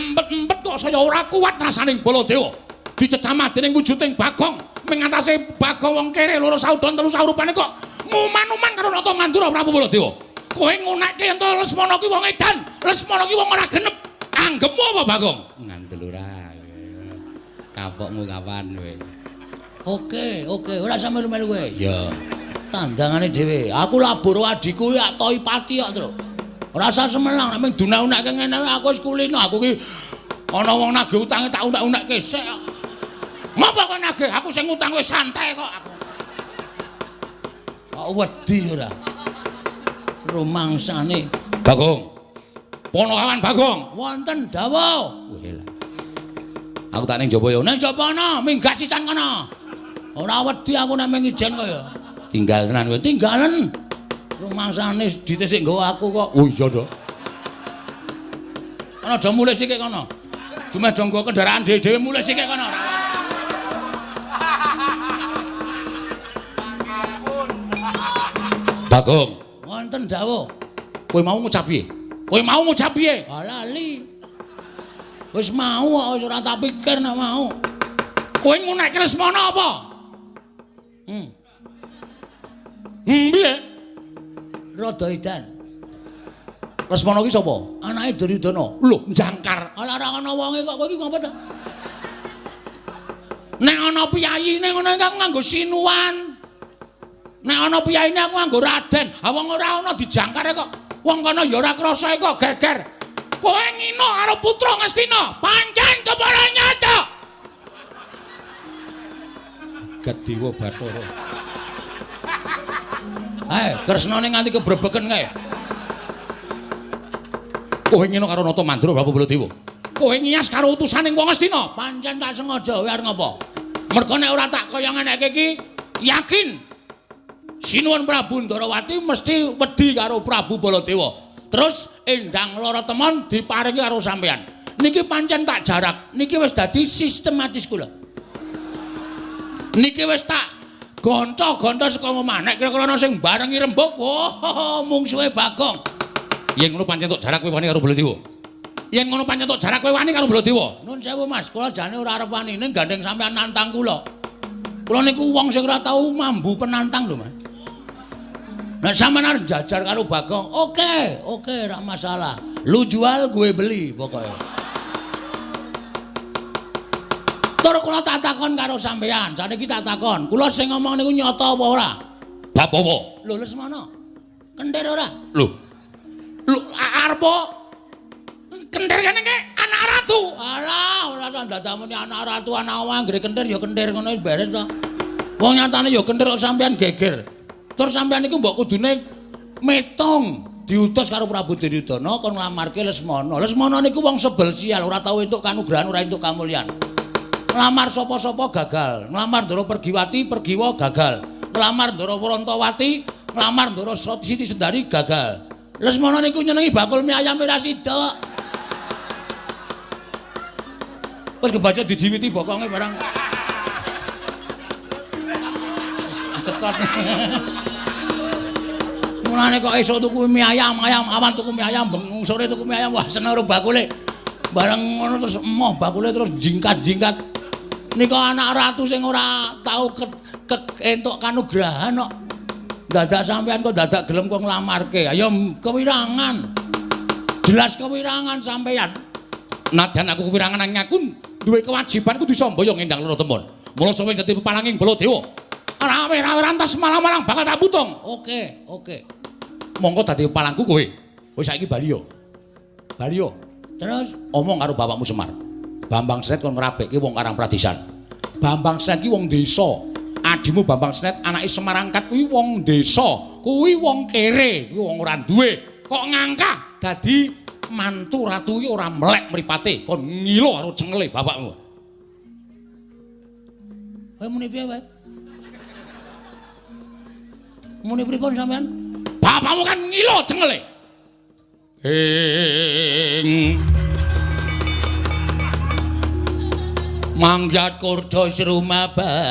Ampet-empet kok saya ora kuat rasaning Baladewa. Dicecamah dening wujuding Bagong, mengatasi Bagong wong kere loro saudon telu saurupane kok nguman-uman karo Nata Mandura Prabu Baladewa. Kowe ngunekke yen to Lesmana ki wong edan, Lesmana ki wong ora genep. Anggepmu apa Bagong? Ngandel ora. Kapokmu kapan kowe? Oke, oke, ora usah melu-melu kowe. Ya. Tandangane dhewe. Aku labur adhiku ya toi pati kok, Tru. Ora usah semelang nek mung dunak-unakke ngene aku wis kulino. Aku ki ana wong nagih utange tak unak-unakke sik kok. Ngapa kowe nagih? Aku sing ngutang wis santai kok aku. Kok wedi ora? Rumangsane. Bagong. Ponokawan Bagong. Wonten dawuh. Weh lah. Aku tak ning jaba ya. Ning jaba ana, minggat sisan kono. Ora wedi aku nek mung ijen kaya. Tinggal tenan kowe. Tinggalen. Rumangsane dite sik nggawa aku kok. Oh iya to. Ana do mulih sikik kono. Dumeh do nggawa kendaraan dhewe-dhewe mulih sikik kono. Bagong. Wonten dawuh. Kowe mau ngucap piye? Kowe mau ngucap piye? Ah lali. Wis mau kok wis ora tak pikir nek mau. Kowe ngunekke Lesmana apa? Piye? Rada edan. Lesmana ki sapa? Anake Duryudana. Lho, jangkar. Ala ora ana wonge kok kowe iki ngapa ta? Nek ana piyayine ngono iki aku nganggo sinuwan. Nek ana piyayine aku nganggo raden. Ha wong ora ana dijangkar kok. Wong kono ya ora krasa kok geger. Kowe ngino karo putra Ngastina, pancen kepara nyata. Jagat Dewa Bathara. Kresnane nganti kebrebeken kae. Kowe ngino karo Nata Mandura Prabu Baladewa. Kowe ngiyas karo utusaning wong Ngastina, pancen tak sengaja kowe arep ngapa? Mergo nek ora tak kaya ngeneke iki, yakin Sinuwun Prabu Ndarawati mesti wedi karo Prabu Baladewa. Terus Endang Lara Temon diparingi karo sampeyan. Niki pancen tak jarak, niki wis dadi sistematis kula. Niki wis tak gonco-gonco saka omah. Nek kira-kira ana sing barengi rembug, wah, mungsuhe Bagong. Yen ngono pancen tok jarak kowe wani karo Baladewa. Yen ngono pancen tok jarak kowe wani karo Baladewa. Nun sewu Mas, kula jane ora arep wani ning gandeng sampeyan nantang kula. Kula niku wong sing ora tau mambu penantang lho, Mas. Nek sampeyan arep jajar karo Bagong, oke, oke, ora masalah. Lu jual, gue beli pokoke. Tur kula tak takon karo sampeyan, saniki tak takon. Kula sing ngomong niku nyata apa ora? Bab apa? Lho Lesmana. Kentir ora? Lho. Lho arep kentir kene iki anak ratu. Alah, ora usah ndadamuni anak ratu, anak wong anggere kentir ya kentir ngono wis beres to. Wong nyatane ya kentir kok sampeyan geger. Tur sampeyan niku mbok kudune metung diutus karo Prabu Duryudana kon nglamarke Lesmana. Lesmana niku wong sebel sial, ora tau entuk kanugrahan, ora entuk kamulyan. Nglamar sapa-sapa gagal, nglamar Ndara Pergiwati, Pergiwa gagal. Nglamar Ndara Wrantawati, nglamar Ndara Siti Sendari gagal. Lesmana niku nyenengi bakul mie ayam ora sida. Wis kebaca dijiwiti bokonge barang. Cetot. Mulane kok esuk tuku mie ayam, ayam awan tuku mie ayam, bengi sore tuku mie ayam, wah seneng karo bakule. Bareng ngono terus emoh bakule terus jingkat-jingkat. Nika anak ratu sing ora tau entuk kanugrahan kok. Dadak sampean kok dadak gelem kok nglamarke. Ayo kewirangan. Jelas kewirangan sampean. Nadyan aku kewirangan nanging aku duwe kewajiban kudu samboyo ngendang Lara Temon. Mula sawe dadi pepalanging Baladewa. Rawe-rawe rantas malang-malang bakal tak putung. Oke, oke. Monggo dadi palangku kowe. Wis saiki bali yo. Bali yo. Terus omong karo bapakmu Semar. Bambang Snet kon ngrabekke wong Karang Pradisan. Bambang Snet ki wong desa. Adimu Bambang Snet anake Semar angkat kuwi wong desa. Kuwi wong kere, kuwi wong ora duwe. Kok ngangkah dadi mantu ratu iki ora melek mripate, kon ngilo karo cengele bapakmu. Kowe muni piye wae? Muni pripun sampean? Bapakmu kan ngilo cengele. Ing mangyat kurdos rumah.